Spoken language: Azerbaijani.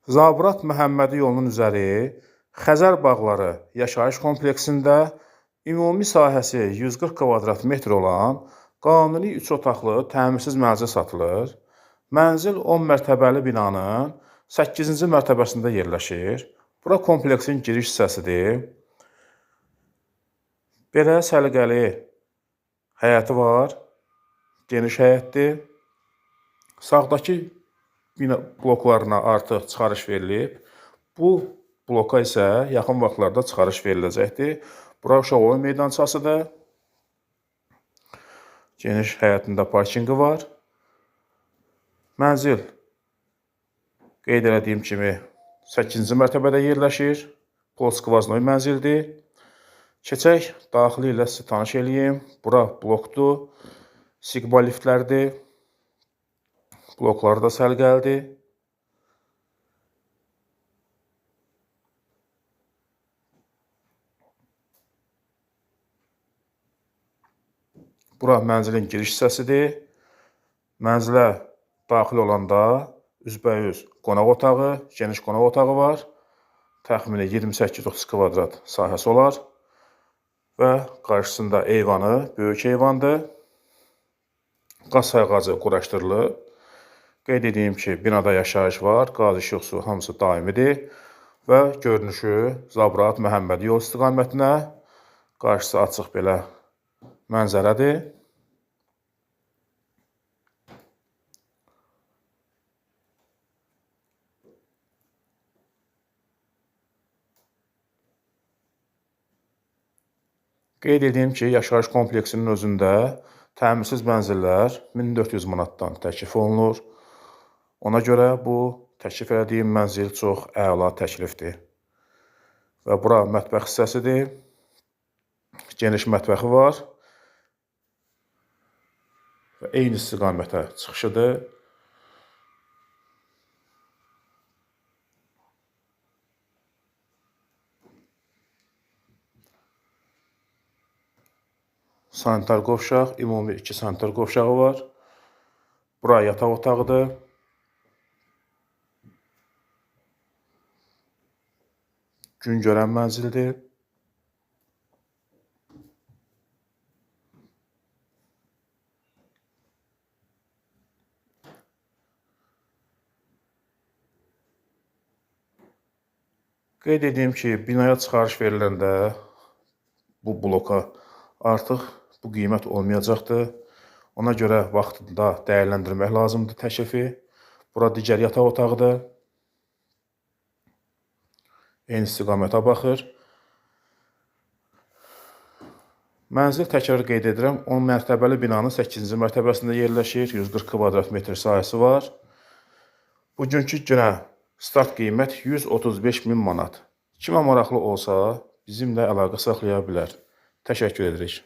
Zabrat Məhəmmədi yolunun üzəri Xəzər Bağları yaşayış kompleksində ümumi sahəsi 140 kvadrat metr olan qanuni 3 otaqlı təmirsiz mənzil satılır. Mənzil 10 mərtəbəli binanın 8-ci mərtəbəsində yerləşir. Bura kompleksin giriş hissəsidir. Belə səliqəli həyəti var. Geniş həyətdir. Sağdakı bina bloklarına artıq çıxarış verilib. Bu bloka isə yaxın vaxtlarda çıxarış veriləcəkdir. Bura uşaq oyun meydançasıdır. Geniş həyətində parkinqi var. Mənzil qeyd elədiyim kimi 8-ci mərtəbədə yerləşir. Polskvaznoy mənzildir. Keçək daxili ilə sizi tanış eləyim. Bura blokdur. Sigma liftlərdir. Blokları da səliqəlidir. Bura mənzilin giriş hissəsidir. Mənzilə daxil olanda üzbəüz qonaq otağı, geniş qonaq otağı var. Təxmini 28-30 kvadrat sahəsi olar. Və qarşısında eyvanı, böyük eyvandır. Qaz sayğacı quraşdırılıb. Qeyd edeyim ki, binada yaşayış var, qaz, işıq, su hamısı daimidir və görünüşü Zabrat Məhəmmədi yol istiqamətinə, qarşısı açıq belə mənzərədir. Qeyd edeyim ki, yaşayış kompleksinin özündə təmirsiz mənzillər 1400 manatdan təklif olunur. Ona görə bu təklif elədiyim mənzil çox əla təklifdir. Və bura mətbəx hissəsidir. Geniş mətbəxi var. Və eyni istiqamətə çıxışıdır. Sanitar qovşaq, ümumi 2 sanitar qovşağı var. Bura yataq otağıdır. Gün görən mənzildir. Qeyd edeyim ki, binaya çıxarış veriləndə bu bloka artıq bu qiymət olmayacaqdır. Ona görə vaxtında dəyərləndirmək lazımdır təklifi. Bura digər yataq otağıdır. Eyni istiqamətə baxır. Mənzil təkrar qeyd edirəm, 10 mərtəbəli binanın 8-ci mərtəbəsində yerləşir. 140 kvadrat metr sahəsi var. Bugünkü günə start qiymət 135 min manat. Kimə maraqlı olsa bizimlə əlaqə saxlaya bilər. Təşəkkür edirik.